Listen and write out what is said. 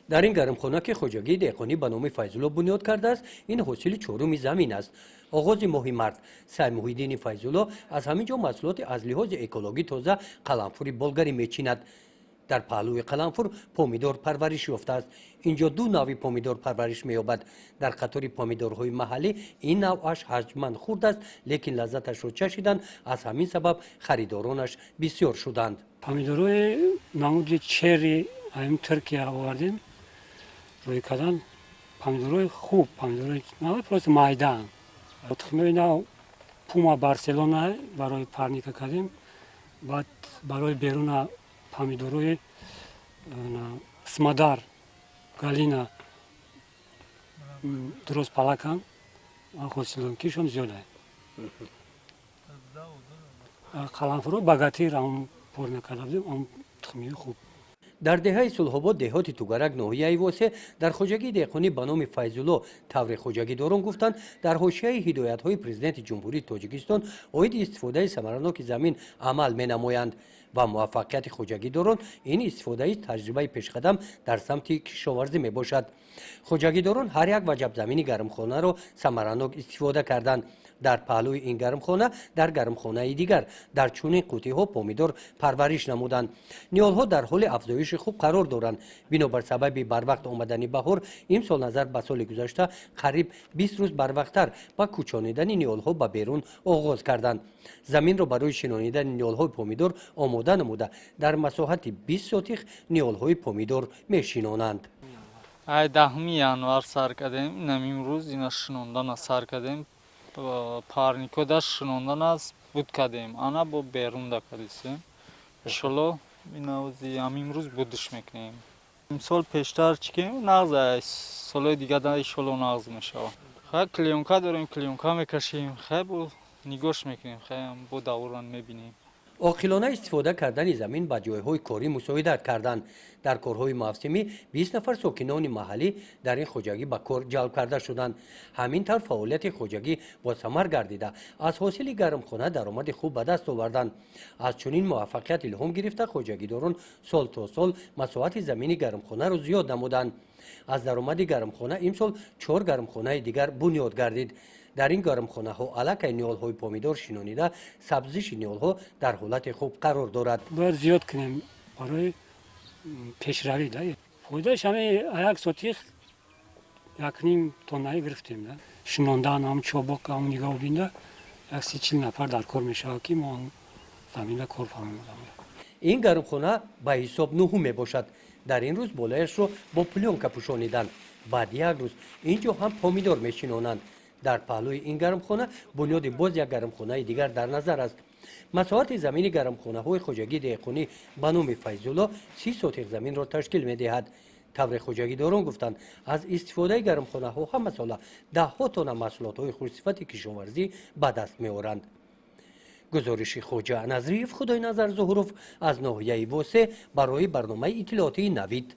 Дар ин гармхона, ки хоҷагии деҳқонӣ ба номи Файзулло бунёд кардааст, ин ҳосили чоруми замин аст. Оғози моҳи март Саймуҳиддини Файзулло аз ҳамин ҷо маҳсулоти аз лиҳози экологӣ тоза, қаламфури болгарӣ мечинад. Дар паҳлӯи қаламфур помидор парвариш ёфтааст. Инҷо ду навъи помидор парвариш меёбад. Дар қатори помидорҳои маҳаллӣ ин навъаш ҳаҷман хурд аст, лекин лаззаташро чашиданд, аз ҳамин сабаб харидоронаш бисёр шуданд. Помидорҳои намуди черри ҳамин Туркия овардем, рӯй кардан. Помидорҳои хуб, помидорҳои просто майдаан. Тухмиҳои нав Пума, Барселона барои парника кардем. Баъд барои беруна помидорҳои Смадар, Галина дуруст палакан, ҳосилнокишон зиёда. Қаламфуро Богатырь ам пор накарда будем, ам тухмиҳои хуб. Дар деҳаи Сулҳобод, деҳоти Тугарак, ноҳияи Восе, дар хоҷагии деҳқонӣ ба номи Файзулло, тавре хоҷагидорон гуфтанд, дар ҳошияи ҳидоятҳои Президенти Ҷумҳурии Тоҷикистон оиди истифодаи самараноки замин амал менамоянд ва муваффақияти хоҷагидорон ин истифодаи таҷрибаи пешқадам дар самти кишоварзӣ мебошад. Хоҷагидорон ҳар як ваҷаб замини гармхонаро самаранок истифода карданд. Дар паҳлӯи ин гармхона, дар гармхонаи дигар дар чунин қутиҳо помидор парвариш намуданд. Ниҳолҳо дар ҳоли афзоиши хуб қарор доранд. Бинобар сабаби барвақт омадани баҳор имсол назар ба соли гузашта қариб 20 рӯз барвақттар ба кӯчонидани ниҳолҳо ба берун оғоз карданд. Заминро барои шинонидани ниҳолҳои помидор омода намуда, дар масоҳати 20 сотих ниҳолҳои помидор мешинонанд. Ай 10-уми январ сар кардем, инам имрӯз ина шинондана сар кардем. Парникода шинондан аст буд кардем, ана бо берунда кардисем. Иншолло, инаози ҳам имрӯз будиш мекунем. Имсол пештар чӣ ки нағз, солҳои дига иншолло нағз мешавад. Хай, клеёнка дорем, клеёнка мекашем, хай, бо нигоҳш мекунем, хай, бо давран мебинем. Оқилона истифода кардани замин ба ҷойҳои корӣ мусоидат карданд. Дар корҳои мавсимӣ 20 нафар сокинони маҳаллӣ дар ин хоҷагӣ ба кор ҷалб карда шуданд. Ҳамин тавр фаъолияти хоҷагӣ босамар гардида, аз ҳосили гармхона даромади хуб ба даст оварданд. Аз чунин муваффақият илҳом гирифта, хоҷагидорон сол то сол масоҳати замини гармхонаро зиёд намуданд. Аз даромади гармхона имсол чор гармхонаи дигар бунёд гардид. Дар ин гармхонаҳо аллакай ниҳолҳои помидор шинонида, сабзиши ниҳолҳо дар ҳолати хуб қарор дорад. Бояд зиёд кунем барои пешравӣ да. Фоидааш ҳамин як сотих 1,5 тоннаи гирифтем да. Шинондан, ҳам чобок, ҳам нигоҳубинда як 30-40 нафар дар кор мешавад, ки мо заминда кор фаромадам. Ин гармхона ба ҳисоб нуҳум мебошад. Дар ин рӯз болояшро бо плёнка пӯшониданд. Баъд як рӯз ин ҷо ҳам помидор мешинонанд. Дар паҳлӯи ин гармхона бунёди боз як гармхонаи дигар дар назар аст. Масоҳати замини гармхонаҳои хоҷагии деҳқонӣ ба номи Файзулло 30 сотих заминро ташкил медиҳад. Тавре хоҷагидорон гуфтанд, аз истифодаи гармхонаҳо ҳамасола даҳҳо тонна маҳсулотҳои хушсифати кишоварзӣ ба даст меоранд. Гузориши Хоҷа Назриев, Худойназар Зуҳуров аз ноҳияи Восе барои барномаи иттилоотии Навид.